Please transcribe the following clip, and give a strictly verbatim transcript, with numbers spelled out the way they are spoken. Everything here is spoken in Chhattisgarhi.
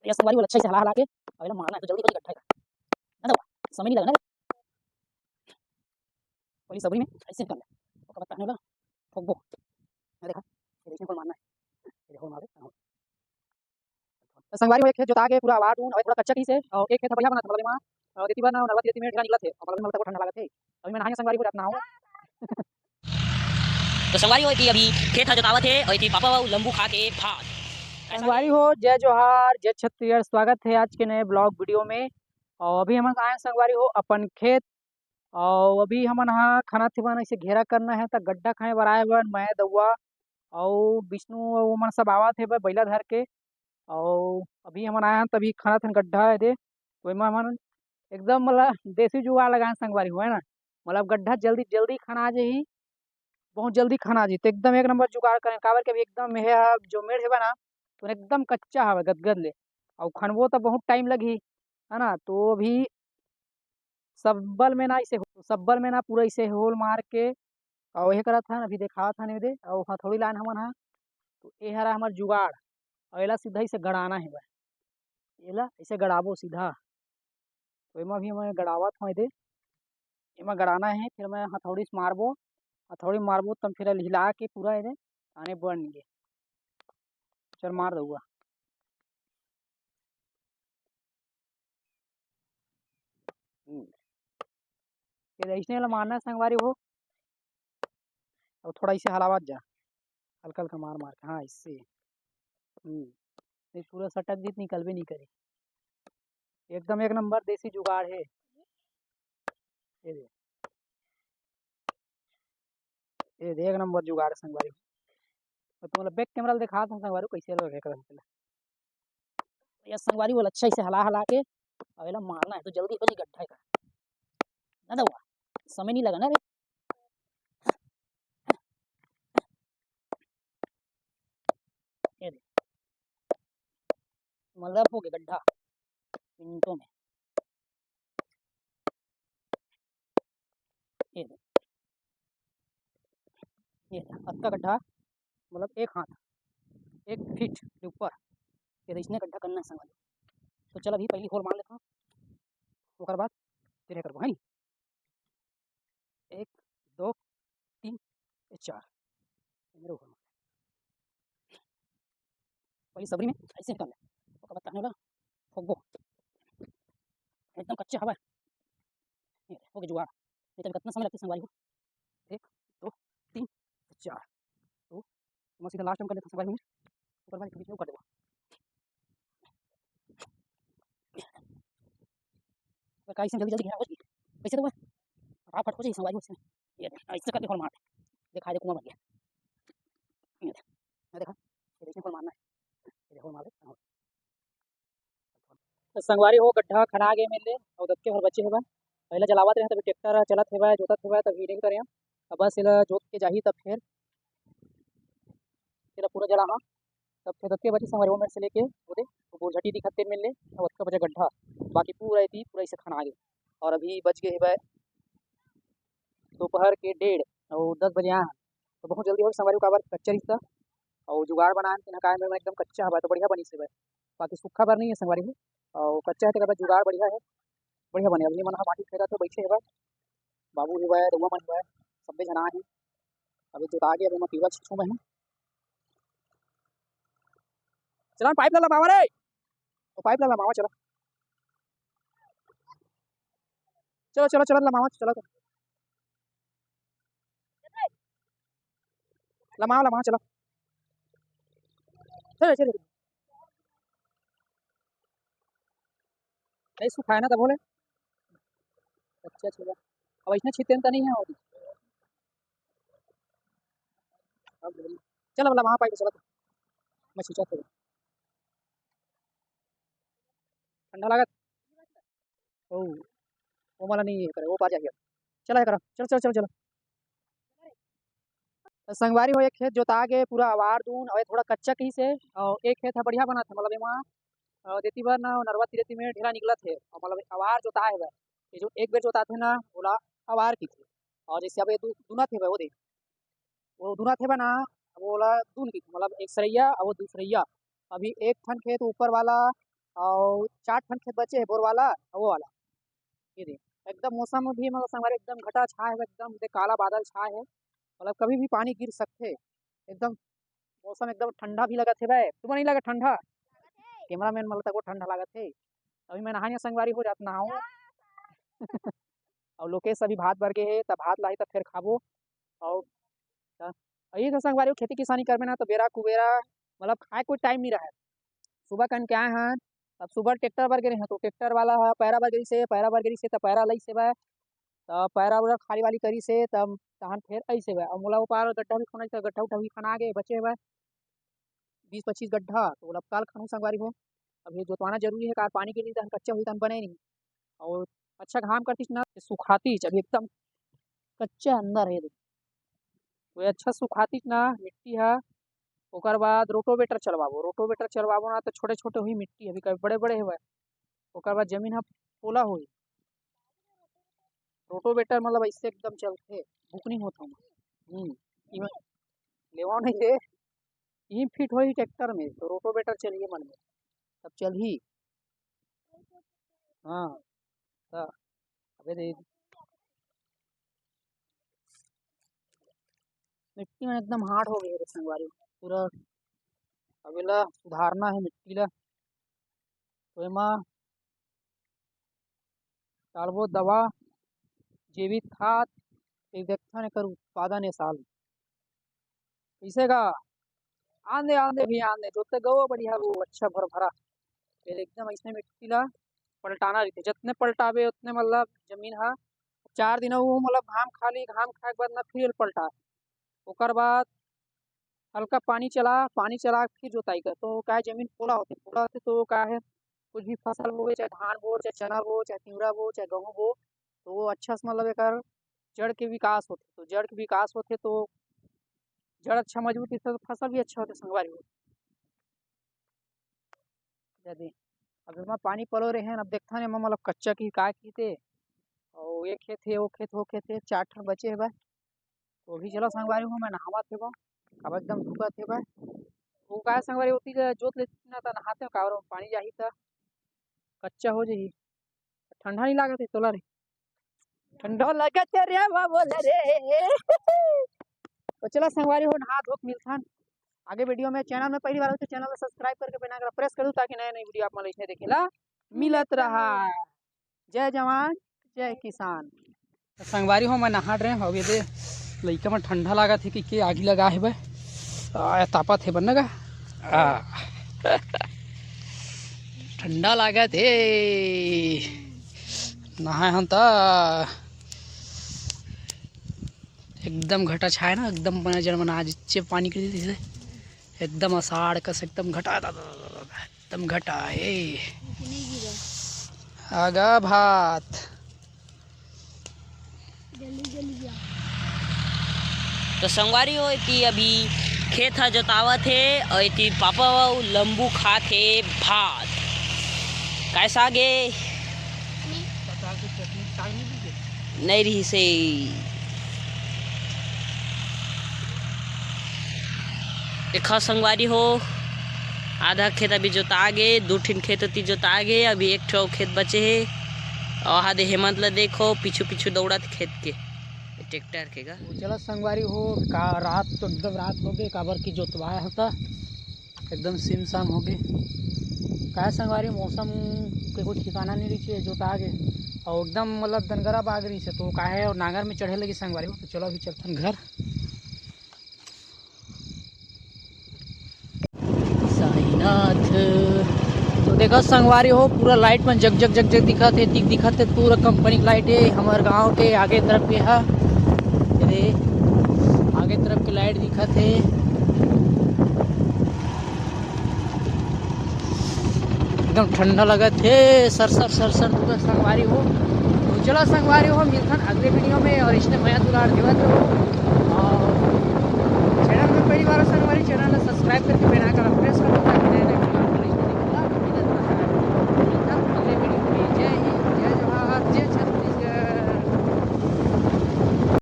ये संगवारी हो, अच्छा से हला हला के, अब एला मारना हे तो जल्दी हो जाही गड्ढा का। ना तो समय नहीं लगा ना। पहले सबरी में ऐसे कर ले, ओकर बाद तहने ला ठोकबो। ये देखा, ये देखने को मारना हे, ये देखो मारे। तो संगवारी हो, एक खेत जोता के पूरा आवार दून, अउ थोड़ा कच्चा कहिसे, अउ एक खेत ह बढ़िया बनत हे, मतलब एमा, अ, रेती बर ना, नरवा रेती में ढेला निकलत हे, अउ मतलब एमा बहुत ठंडा लागत हे। अभी मैं नहाए संगवारी हो जात ना हो। तो संगवारी हो, एती अभी खेत ह जोतावत हे, अउ एती पापा अउ लंबू खा के भात। संगवारी हो, जय जोहार, जय छत्तीसगढ़, स्वागत हे आज के नए vlog video में। अउ अभी हमन आए हन संगवारी हो अपन खेत, अउ अभी हमन ह खनत हेवन, अइसे घेरा करना हे, त गड्ढा खने बर आए हवन, मैं, दउआ अउ विष्णु अउ ओमन सब आवत हेवय बइला धर के। अउ अभी हमन आए हन, तभी खनत हन गड्ढा एदे, ओमा हमन एकदम मतलब देसी जुगाड़ लगाए हन संगवारी हो, है ना, मतलब गड्ढा जल्दी जल्दी खना जाही, बहुत जल्दी खना जाही, त एकदम एक नंबर जुगाड़ करेन, काबर के अभी एकदम एह जो मेड़ हेवय ना, तो एकदम कच्चा हवय गदगद ले, अउ खनबो त बहुत टाइम लगही, है ना। तो अभी सब्बल में ना इसे, सब्बल में ना पूरा इसे होल मार के, अउ एहे करत हन, अभी देखात हन एदे, अउ हथौड़ी लान हमन ह, तो ए हरा हमर जुगाड़, अउ एला सीधा इसे गड़ाना हेवय, एला इसे गड़ाबो सीधा। तो एमा भी मैं गड़ावत हौं एदे, एमा गड़ाना हे, फिर मैं हथौड़ी से मारबो, हथौड़ी मारबो, तब फिर हिला के पूरा एदे, आने बन गे। चल मार दउआ। हम्म। ये अइसने ला मारना हे संगवारी हो, अउ थोड़ा इसे हलावत जा, हल्का हल्का मार मार के, हाँ, इससे। हम्म। नहीं, पूरा सटक जीत निकलबे नहीं करी। एकदम एक नंबर देसी जुगाड़ हे। ये दे, ये दे, एक नंबर जुगाड़ संगवारी। तो तुमला back camera ल देखात हूँ संगवारी, कैसे लगे कर हमला। ये संगवारी वो अच्छा इसे हला हला के, अब एला मारना हे तो जल्दी हो जी गड्ढा का। ना दउआ, समय नहीं लगा ना रे। ये दे। मतलब हो गया गड्ढा मिनटों में। ये दे। ये दे, अतका गड्ढा, मतलब एक हाथ, एक फीट के ऊपर। ये दे, इसने गड्ढा करना है संगवारी। तो चल अभी पहली होल मार लेता हूँ, ओकर बाद फिर ये करबो, है नी? एक, दो, तीन, ये चार। मेरे ऊपर मार। पहले सबरी में ऐसे कर ले, ओकर बाद कहने वाला ठोकबो। एकदम कच्चा हवा। ये हो गया जुगाड़। नहीं तो अभी कितना समय लगता है संगवारी हो? एक, दो, तीन, चार। तो मैं सीधा लास्ट में कर लेता हूँ संगवारी हो, ओकर बाद एक बीच में कर देबो। तो काई से जल्दी जल्दी घेरा हो जाए, कैसे तो हुआ? फटाफट हो जाए संगवारी हो इसमें। ये ऐसे करके होल मार, दिखाई दे कुआं बन गया। ये देख, ये देखा, ये देखने होल मारना है। ये देखो मार दे। तो संगवारी हो, गड्ढा खना गे मेर ले, अउ दतके भर बचे हे बा। पहले जलावत रहे, तभी ट्रैक्टर चलत हे बा, जोतत हे बा, तभी नहीं करे। अब बस एला जोत के जाही, तब फिर एला पूरा जलाहा। तब फिर दतके बचे संगवारी हो, मेर से लेके ओदे, वो बोरझटी दिखत तेन मेर ले, अउ ओतका बचे गड्ढा, बाकी पूरा एती पूरा इसे खना गे। और अभी बज गए हे बा दोपहर के डेढ़ अउ दस बजे आए हैं। तो बहुत जल्दी हो संगवारी हो, काबर कच्चा रिश्ता अउ जुगाड़ बनान तेन ह काय में एकदम कच्चा हवा, तो बढ़िया बनी से बा। बाकी सूखा बर नहीं है संगवारी हो, अउ कच्चा है, तेकर बर जुगाड़ बढ़िया है, बढ़िया बने। अभी मन ह माटी फेरत हे, बैठे हे बा, बाबू हे बा, रउआ मन हे बा, सब्बे झन आए हैं। अभी जोता के अभी मैं पीवा छू में हूँ। चला पाइप ला लमावा रे, ओ पाइप ला लमावा, चला। चलो, चलो, चलो, लमावा, चलो, चलो। लमावा, लमावा, चलो। चलो, चलो। नहीं सुखाए ना, तब बोले। अच्छा, अच्छा। अब इसने छीते तो नहीं है, और अब बोली। चलो, बोला, वहाँ पाइप चला तो। मैं सोचा तो। ठंडा लागत। ओ, वो वाला नहीं है करे, वो पा जाइए। चला करा, चलो, चलो, चलो, चलो। तो संगवारी हो, एक खेत जोता के पूरा अवार दून, अउ थोड़ा कच्चा कहिसे, अउ एक खेत ह बढ़िया बनत हे, मतलब एमा, अ, देती बर ना नरवा तिरेती में ढेला निकलत हे, अउ मतलब अवार जोता हे बर। ये जो एक बेर जोताथे ना, ओला अवार कहिथे। अउ जैसे अब ये दु-, दुनत हे बर, वो देख, वो दुनत हे बर ना, अब ओला दून कहिथे, मतलब एक सरैया अउ वो दूसरैया। अभी एक ठन खेत ऊपर वाला अउ चार ठन खेत बचे हे, बोर वाला अउ वो वाला। ये दे, एकदम मौसम भी, मतलब, संगवारी, एकदम घटा छाए हे, एकदम दे काला बादल छाए हे, मतलब, कभी भी पानी गिर सकथे। एकदम मौसम एकदम ठंडा भी लगत हे भाई, तुमन नहीं लगा ठंडा? कैमरामैन मन ल तको ठंडा लागत हे। अभी मैं नहाने संगवारी हो जात नहाऊं। अउ लोकेश अभी भात बर गे हे, त भात लाही त फेर खाबो। अउ त अही तो संगवारी हो, खेती किसानी करबे ना तो बेरा कुबेरा, मतलब, खाए कोई टाइम नहीं रहे। सुबह कन के आए हैं, अब सुबह ट्रैक्टर बर गे रहे हैं, तो ट्रैक्टर वाला ह पैरा बर गे रहिस हे, पैरा बर गे रहिस हे, त पैरा लइस हे भाई, त पैरा उरा खाली वाली करिस हे, तब तहन फेर अइस हे भाई। अब मोला ओ पार गड्ढा भी खोना, गड्ढा उड्ढा भी खना गे बचे हे भाई, बीस पच्चीस गड्ढा, तो ओला काल खनहूं संगवारी हो। अब ये जोतवाना जरूरी हे, कार पानी के लिए तहन कच्चा होही, तहन बने नहीं। अउ अच्छा घाम करतिस ना, सुखातिस, अभी एकदम कच्चा अंदर हे। तो ये अच्छा सुखातिस ना मिट्टी ह, ओकर बाद रोटोवेटर चलवाबो। रोटोवेटर चलवाबो ना, तो छोटे-छोटे होही मिट्टी, अभी कभी बड़े-बड़े होवय, ओकर बाद जमीन ह पोला होही। रोटोवेटर मतलब अइसे एकदम चलथे, बुकनी होत हवय। हम्म, इमा लेवा नहीं हे, इही फिट होही ट्रैक्टर में, तो रोटोवेटर चलिए मन में, तब चलही। हाँ, त अबे दे, मिट्टी में एकदम हार्ड हो गए रे संगवारी, पूरा। अब एला सुधारना हे मिट्टी ला, तो एमा डालबो दवा, जैविक खाद, फिर देखथन एकर उत्पादन ए साल कइसे गा। आन दे, आन दे भैया, आन दे, जोते गो बढ़िया, वो अच्छा भरभरा। फिर एकदम अइसने मिट्टी ला पलटाना रहिथे, जतने पलटाबे उतने, मतलब, जमीन हा चार दिन वो, मतलब, घाम खा ली, घाम खाए के बाद ना फिर पलटा, ओकर बाद हल्का पानी चला, पानी चला के फिर जोताई कर, तो का हे, जमीन पोला होथे, पोला होथे तो का हे, कुछ भी फसल बोवे, चाहे धान बो, चाहे चना बो, चाहे तिवरा बो, चाहे गहूँ बो, तो वो अच्छा से, मतलब, एकर जड़ के विकास होथे। तो जड़ के विकास होथे तो जड़ अच्छा मजबूत होथे तो फसल भी अच्छा होथे संगवारी हो। जदे अब एमा पानी पलो रहे, अब देखथन एमा, मतलब, कच्चा की का की ते, अउ ये खेत हे, वो खेत, वो खेत हे, चार ठन बचे हे भाई। तो अभी चलो संगवारी हो, मैं नहावत हे बा, अब एकदम धुकत हे बा। वो का हे संगवारी, ओती ले जोत लेती ना, त नहाते हो, काबर पानी जाही त कच्चा हो जाही। ठंडा नहीं लागत हे तोला रे? ठंडा लागत हे रे बाबा, बोले रे। तो चलो संगवारी हो, नहा धो के मिलथन आगे वीडियो में। चैनल में पहली बार हो तो चैनल को सब्सक्राइब करके बेल आइकन प्रेस कर दो, ताकि नए नए वीडियो आप मन ल इसने देखे ला मिलत रहा। जय जवान, जय किसान। संगवारी हो, मैं नहा रहे हवे दे, लइका मन ठंडा लागत हे कि के आगी लगा हे बे। आ, तापत हे बन्ना का। आ। ठंडा लागत हे। नहाए हन त एकदम घटा छाए ना, एकदम बना जड़ बना आज इच्चे पानी कर दी, एकदम अषाढ़ कस एकदम घटा, एकदम घटा हे। आगा भात। तो संगवारी हो, एती अभी खेत ह जोतावत हे अउ एती पापा अउ लंबू खात हे भात। काय साग ए? नहीं रहिस हे। देखा संगवारी हो, आधा खेत अभी जोता गे, दू ठिन खेत ओती जोता गे, अभी एक ठो खेत बचे हे। अउ आदे हेमंत ल देखो, पीछू पीछू दौड़त खेत के, ट्रैक्टर के गा। तो चला संगवारी हो, का रात तो एकदम रात हो गए, काबर की जोतवाए होता, एकदम सिमसाम हो गए। का संगवारी, मौसम के कोई ठिकाना नहीं रही, जोता गे, अउ एकदम, मतलब, दनगरा बाग रही से, तो का हे, अउ नांगर में चढ़े लगी संगवारी हो। तो चलो अभी चलथन घर। साईनाथ। तो देखा संगवारी हो, पूरा लाइट मन जग जग जग जग दिखत हे, दिख दिखत हे, पूरा कंपनी के लाइट हे हमर गांव के आगे तरफ के हा। ये दे, आगे तरफ के लाइट दिखत हे। एकदम ठंडा लगत हे, सर सर सर सर पूरा संगवारी हो। तो चलो संगवारी हो, मिलथन अगले वीडियो में अउ इसने मया दुलार देवत रहो।